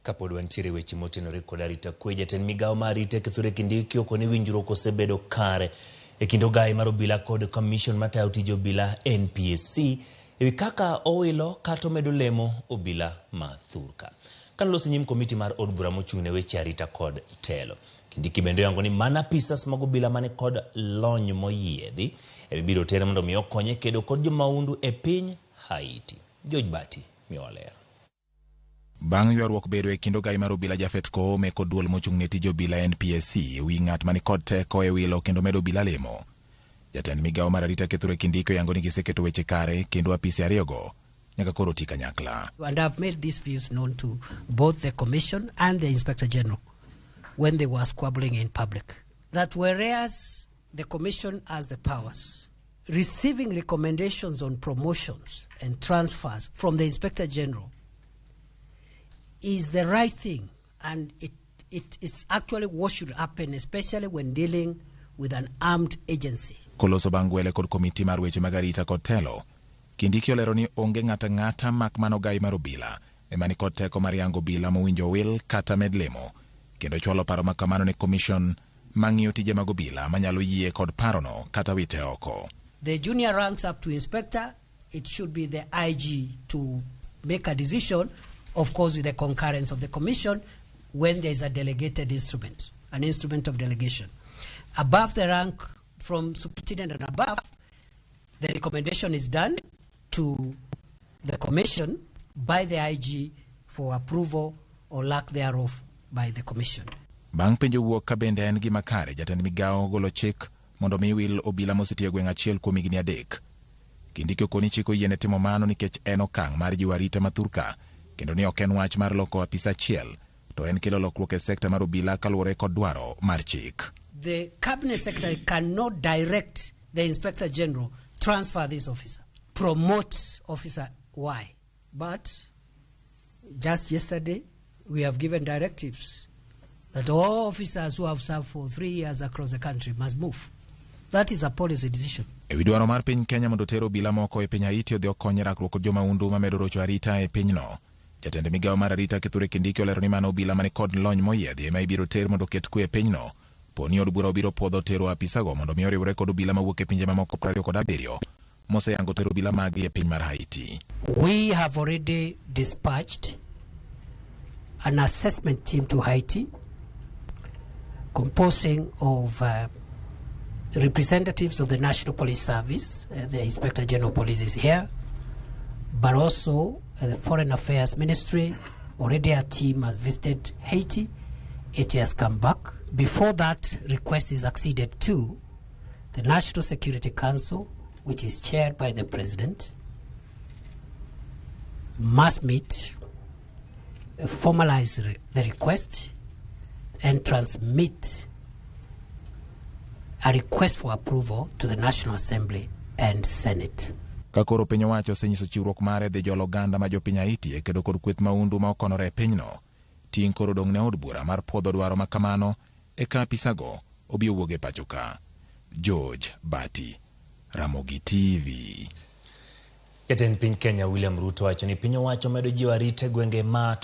Kapod wantiere weche motenore kod arita kwe, jatend migawo mar arita Kithure Kindiki okone winjruok osebedo kare e kind ogayi mar obila kod commission matayo tije obila NPSC ewi kaka owilo kata omedo lemo obila ma thurka. Kanoloso nyim komiti mar od bura mochung' ne weche arita kod telo. Kindiki bende oyango ni mana apisas mag obila mani kod lony moyiedhi ema ibiro ter mondo mi okony e kedo kod jomaundu e piny Haiti. George Bati miyowa ler. Bang' ywaruok bedo e kind ogayi mar obila Japhet Koome kod duol mochung' ne tij obila NPSC wi ng'at mani kod teko e wilo kendo medo obila lemo. Jatend migawo mar arita Kithure Kindiki oyango ni giseketo weche kare kendo apise ariyogo nyaka koro ti kanyakla. And I've made these views known to both the Commission and the Inspector General when they were squabbling in public. That whereas the Commission has the powers, receiving recommendations on promotions and transfers from the Inspector General is the right thing, and it's actually what should happen, especially when dealing with an armed agency. Koloso bang' gwele kod komiti mar weche mag arita kod telo, Kindiki olero ni onge ng'ato ang'ata mak mana ogayi mar obila ema ni kod teko mar yango obila mowinjo wil kata med lemo, kendo chwalo paro ma kamano ne commission mang'iyo tije mag obila manyalo yie kod parono kata wite oko. The junior ranks up to inspector, it should be the IG to make a decision, of course with the concurrence of the commission, when there is a delegated instrument, an instrument of delegation. Above the rank, from superintendent and above, the recommendation is done to the commission by the IG for approval or lack thereof by the commission. Bang' penjo wuok ka bende en gima kare jatend migawo golo chik mondo mi wil obila mosetiyo e gweng' achiel kuom higni 3. Kindiki okoni chik oyiene timo mano nikech en okang' mar jiwo arita ma thurka kendo ni ok en wach mar loko apisa achiel to en kelo lokruok e sekta mar obila kaluwore kod dwaro mar chik. The cabinet secretary cannot direct the inspector general transfer this officer, promote officer Y. But just yesterday, we have given directives that all officers who have served for 3 years across the country must move. That is a policy decision. Ewi dwaro mar piny Kenya mondo oter obila moko e piny Haiti odhi okony e rakruok kod jomahundu mamedo rocho arita e pinyno. Jatend migawo mar arita Kithure Kindiki olero ni mano obila mani kod lony moyiedhi ema ibiro ter mondo oket kwe e pinyno. Poni od bura obiro puodho tero apisago mondo mi oriwre kod obila mawuok e pinje mamoko 27 moseyango tero obila maggi e piny mar Haiti. We have already dispatched an assessment team to Haiti, composing of representatives of the National Police Service, the Inspector General of Police is here, but also the Foreign Affairs Ministry. Already a team has visited Haiti. It has come back. Before that request is acceded to, the National Security Council, which is chaired by the President, must meet, formalize the request, and transmit a request for approval to the National Assembly and Senate. Ka koro piny owacho osenyiso chiwruok mare dhi jolo oganda ma jopiny Haiti e kedo kod kweth mahundu ma okonore e pinyno. Ting' koro dong' ne od bura mar puodho dwaro ma kamano eka apisago obi owuog e pacho ka. George Bati, Ramogi TV. Jatend piny Kenya William Ruto wacho ni piny owacho medo jiwo arita e gwenge ma